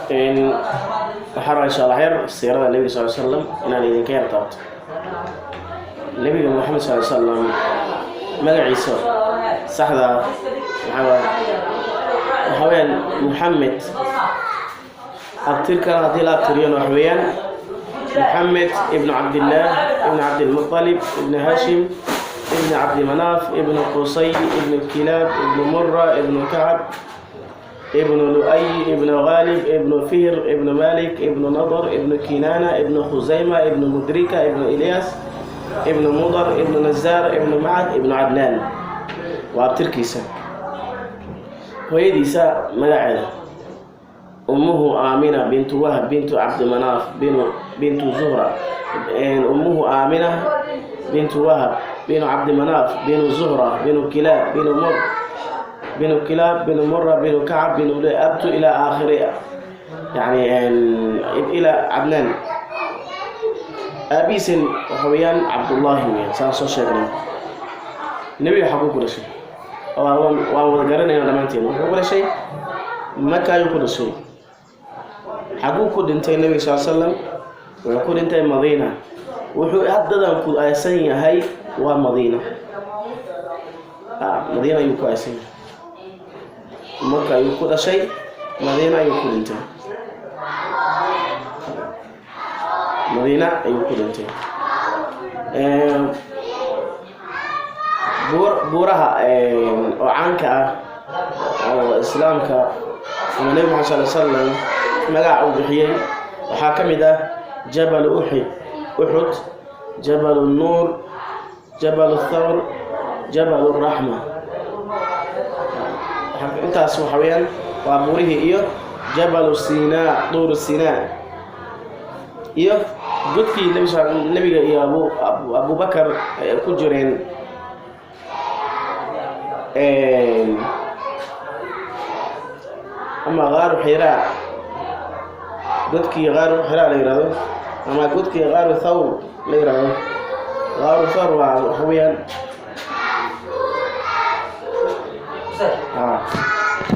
Waxaa rabaa, insha Allah, yar siirada Nebiga sal slam inaan idinka yar taabto. Nebiga Moxamed sal slam magaciisa saxda maxaa waaye? Waxaa weyaan Muxamed. Abtirkana haddii la abtiriyona, waxa weeyaan Muxamed ibnu Cabdillaah ibnu Cabdilmuطalib ibnu Hashim ibnu Cabdimanaaf ibnu Qusay ibnu Kilaab ibnu Mura ibnu Kacab ibnu Lu'ay ibnu Ghalib ibnu Fihr ibnu Malik ibnu Nadar ibnu Kinana ibnu Khusayma ibnu Mudrika ibnu Ilyas ibnu Mudar ibnu Nazaar ibnu Macad ibnu Cadnaan waa abtirkiisa. Hooyadiisa magaceeda ummuhu Aamina bintu Wahb bintu Cabdimanaaf bintu Zuhra. Ummuhu Aamina bintu Wahab binu Cabdimanaaf binu Zuhra binu Kilaab binu Mur binu Kilaab binu Mura binu Kacab binu abtu ila aakhiri, yani ila Cadnaan. Aabihiisan waxa weeyaan Cabdullaahi weyaan, saan soo sheegnay. Nebiga xaguu ku dhashay? Waan wada garanayna dhammaanteen. Wuxuu ku dhashay Maka ayuu ku dhashay. Xaguu ku dhintay Nebiga sal slam? Wuxuu ku dhintay Madiina. Wuxuu haddadan ku aasan yahay waa Madiina. Madiina ayuu ku aasan yahay. Maka ayuu ku dhashay, Madiina ayuu ku dhintay, Madiina ayuu ku dhintay. Buuraha oo caanka ah oo Islaamka ama Nebi Maxamed sal slam magaca uu bixiyey waxaa ka mid ah Jabal Uxid, Uxud, Jabal Nuur, Jabal Thawr, Jabal Raxma. Intaas waxa weeyaan waa buurihii, iyo Jabal Sinaa, Duur Sinaa, iyo godkii Nebiga iyo Abubakar ay ku jireen. Ama Qaaru Xiraa, godkii Qaaru Xiraa la yihahdo, ama godkii Qaaru Thawr la yihahdo. Qaaru Thawr waa waxa weeyaan.